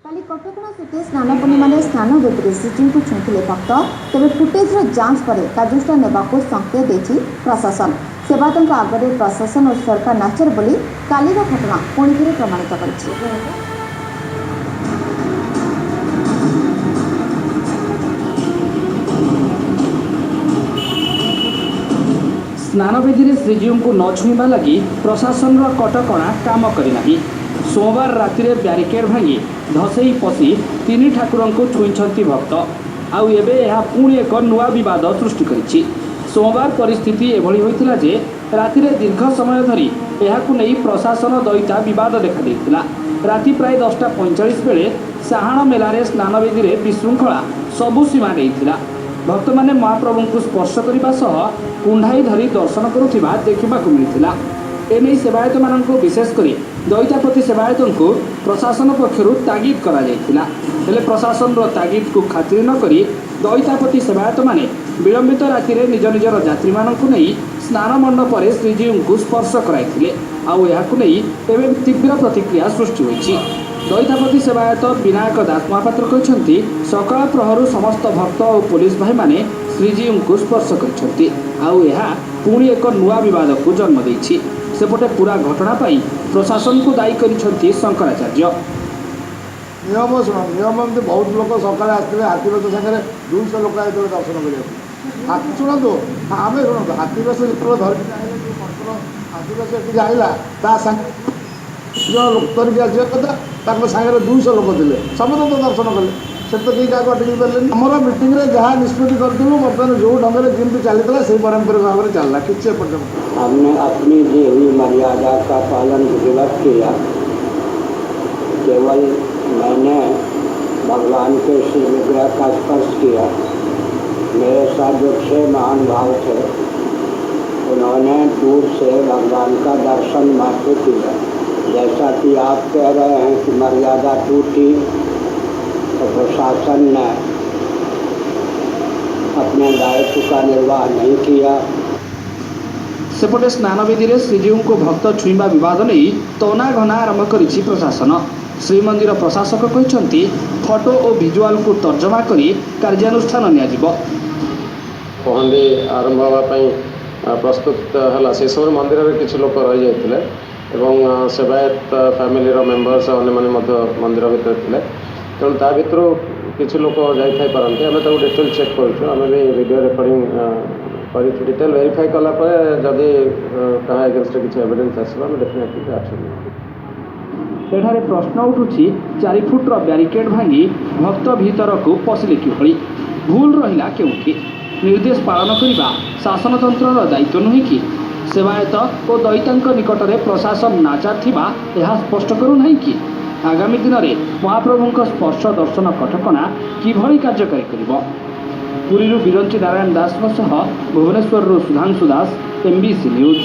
କାଲି କଟକଣା ସତ୍ତ୍ୱେ ସ୍ନାନ ପୂର୍ଣ୍ଣିମାରେ ସ୍ନାନ ବେଦୀରେ ଶ୍ରୀଜୀଉଙ୍କୁ ଛୁଇଁଥିଲେ ଭକ୍ତ। ତେବେ ଫୁଟେଜର ଯାଞ୍ଚ ପରେ କାର୍ଯ୍ୟାନୁଷ୍ଠାନ ନେବାକୁ ସଂକେତ ଦେଇଛି ପ୍ରଶାସନ। ସେବାୟତଙ୍କ ଆଗରେ ପ୍ରଶାସନ ଓ ସରକାର ନାଚାର ବୋଲି କାଲିର ଘଟଣା ପୁଣି ଥରେ ପ୍ରମାଣିତ କରିଛି। ସ୍ନାନବେଦୀରେ ଶ୍ରୀଜୀଉଙ୍କୁ ନ ଛୁଇଁବା ଲାଗି ପ୍ରଶାସନର କଟକଣା କାମ କରିନାହିଁ। ସୋମବାର ରାତିରେ ବ୍ୟାରିକେଡ୍ ଭାଙ୍ଗି ଧସେଇ ପଶି ତିନି ଠାକୁରଙ୍କୁ ଛୁଇଁଛନ୍ତି ଭକ୍ତ। ଆଉ ଏବେ ଏହା ପୁଣି ଏକ ନୂଆ ବିବାଦ ସୃଷ୍ଟି କରିଛି। ସୋମବାର ପରିସ୍ଥିତି ଏଭଳି ହୋଇଥିଲା ଯେ ରାତିରେ ଦୀର୍ଘ ସମୟ ଧରି ଏହାକୁ ନେଇ ପ୍ରଶାସନ ଦଇତା ବିବାଦ ଦେଖାଦେଇଥିଲା। ରାତି ପ୍ରାୟ 10:45 ବେଳେ ସାହାଣ ମେଲାରେ ସ୍ନାନବେଦୀରେ ବିଶୃଙ୍ଖଳା ସବୁ ସୀମା ଡେଇଁଥିଲା। ଭକ୍ତମାନେ ମହାପ୍ରଭୁଙ୍କୁ ସ୍ପର୍ଶ କରିବା ସହ କୁଣ୍ଢାଇ ଧରି ଦର୍ଶନ କରୁଥିବା ଦେଖିବାକୁ ମିଳିଥିଲା। ଏନେଇ ସେବାୟତମାନଙ୍କୁ, ବିଶେଷ କରି ଦଇତାପତି ସେବାୟତଙ୍କୁ ପ୍ରଶାସନ ପକ୍ଷରୁ ତାଗିଦ କରାଯାଇଥିଲା। ହେଲେ ପ୍ରଶାସନର ତାଗିଦକୁ ଖାତିର ନ କରି ଦଇତାପତି ସେବାୟତମାନେ ବିଳମ୍ବିତ ରାତିରେ ନିଜ ନିଜର ଯାତ୍ରୀମାନଙ୍କୁ ନେଇ ସ୍ନାନ ମଣ୍ଡପରେ ଶ୍ରୀଜୀଉଙ୍କୁ ସ୍ପର୍ଶ କରାଇଥିଲେ। ଆଉ ଏହାକୁ ନେଇ ଏବେ ତୀବ୍ର ପ୍ରତିକ୍ରିୟା ସୃଷ୍ଟି ହୋଇଛି। ଦଇତାପତି ସେବାୟତ ବିନାୟକ ଦାସ ମହାପାତ୍ର କହିଛନ୍ତି, ସକାଳ ପ୍ରହରୁ ସମସ୍ତ ଭକ୍ତ ଓ ପୋଲିସ ଭାଇମାନେ ଶ୍ରୀଜୀଉଙ୍କୁ ସ୍ପର୍ଶ କରିଛନ୍ତି। ଆଉ ଏହା ପୁଣି ଏକ ନୂଆ ବିବାଦକୁ ଜନ୍ମ ଦେଇଛି। ସେପଟେ ପୁରା ଘଟଣା ପାଇଁ ପ୍ରଶାସନକୁ ଦାୟୀ କରିଛନ୍ତି ଶଙ୍କରାଚାର୍ଯ୍ୟ। ନିୟମ ଶୁଣ, ନିୟମ ଏମିତି ବହୁତ ଲୋକ ସକାଳେ ଆସିଥିଲେ। ହାତୀବେଶ ସାଙ୍ଗରେ 200 ଲୋକ ଆସିଥିଲେ ଦର୍ଶନ କରିବାକୁ। ହାତୀ, ଶୁଣନ୍ତୁ, ଆମେ ଶୁଣନ୍ତୁ, ହାତୀବେଶ ଯେତେବେଳେ ଧରିକି ଆଇଲେ, ଯେଉଁ ମନ୍ତ୍ର ହାତୀବେଶ ଏଠିକି ଆଇଲା, ତା ସାଙ୍ଗରେ ଜଣ ଲୋକ ଧରିକି ଆସିବା କଥା, ତାଙ୍କ ସାଙ୍ଗରେ 200 ଲୋକ ଥିଲେ। ସମସ୍ତେ ତ ଦର୍ଶନ କଲେ, ସେଠି ତ କେହି କାହାକୁ ଅଟକେଇ ପାରିଲେନି। ଆମର ମିଟିଂରେ ଯାହା ନିଷ୍ପତ୍ତି କରିଥିଲୁ, ବର୍ତ୍ତମାନ ଯେଉଁ ଢଙ୍ଗରେ ଯେମିତି ଚାଲିଥିଲା, ସେଇ ପାରମ୍ପରିକ ଭାବରେ ଚାଲିଲା, କିଛି ଏପର୍ଯ୍ୟନ୍ତ हमने अपनी दी हुई मर्यादा का पालन विधिवत किया। केवल मैंने भगवान के श्री विग्रह का स्पर्श किया। मेरे साथ जो छः महान भाव थे, उन्होंने दूर से भगवान का दर्शन मात्र किया। जैसा कि आप कह रहे हैं कि मर्यादा टूटी, तो प्रशासन ने अपने दायित्व का निर्वाह नहीं किया। ସେପଟେ ସ୍ନାନବେଦୀରେ ଶ୍ରୀଜୀଉଙ୍କୁ ଭକ୍ତ ଛୁଇଁବା ବିବାଦ ନେଇ ତନାଘନା ଆରମ୍ଭ କରିଛି ପ୍ରଶାସନ। ଶ୍ରୀମନ୍ଦିର ପ୍ରଶାସକ କହିଛନ୍ତି, ଫଟୋ ଓ ଭିଜୁଆଲକୁ ତର୍ଜମା କରି କାର୍ଯ୍ୟାନୁଷ୍ଠାନ ନିଆଯିବ। ପହଣ୍ଡି ଆରମ୍ଭ ହେବା ପାଇଁ ପ୍ରସ୍ତୁତ ହେଲା, ସେ ସମୟରେ ମନ୍ଦିରରେ କିଛି ଲୋକ ରହିଯାଇଥିଲେ ଏବଂ ସେବାୟତ ଫ୍ୟାମିଲିର ମେମ୍ବର୍ସ ଅନ୍ୟମାନେ ମଧ୍ୟ ମନ୍ଦିର ଭିତରେ ଥିଲେ। ତେଣୁ ତା ଭିତରୁ କିଛି ଲୋକ ଯାଇଥାଇ ପାରନ୍ତି। ଆମେ ତାକୁ ଡିଟେଲ୍ ଚେକ୍ କରୁଛୁ। ଆମେ ବି ଭିଡ଼ିଓ ରେକର୍ଡ଼ିଂ କରିଛୁ। ଡିଟେଲ୍ ଭେରିଫାଇ କଲା ପରେ ଯଦି କାହା ଏଗେନଷ୍ଟରେ କିଛି ଏଭିଡେନ୍ସ ଆସିବ, ଆମେ ଡେଫିନେଟଲି ଆକ୍ସନ୍ ନେବୁ। ଏଠାରେ ପ୍ରଶ୍ନ ଉଠୁଛି, 4 ଫୁଟର ବ୍ୟାରିକେଡ୍ ଭାଙ୍ଗି ଭକ୍ତ ଭିତରକୁ ପଶିଲେ କିଭଳି? ଭୁଲ ରହିଲା କେଉଁଠି? ନିର୍ଦ୍ଦେଶ ପାଳନ କରିବା ଶାସନତନ୍ତ୍ରର ଦାୟିତ୍ୱ ନୁହେଁ କି? ସେବାୟତ ଓ ଦଇତାଙ୍କ ନିକଟରେ ପ୍ରଶାସନ ନାଚାର ଥିବା ଏହା ସ୍ପଷ୍ଟ କରୁନାହିଁ କି? ଆଗାମୀ ଦିନରେ ମହାପ୍ରଭୁଙ୍କ ସ୍ପର୍ଶ ଦର୍ଶନ କଟକଣା କିଭଳି କାର୍ଯ୍ୟକାରୀ କରିବ? ପୁରୀରୁ ବିରଞ୍ଚି ନାରାୟଣ ଦାସଙ୍କ ସହ ଭୁବନେଶ୍ୱରରୁ ସୁଧାଂଶୁ ଦାସ, ଏମ୍ବିସି ନ୍ୟୁଜ୍।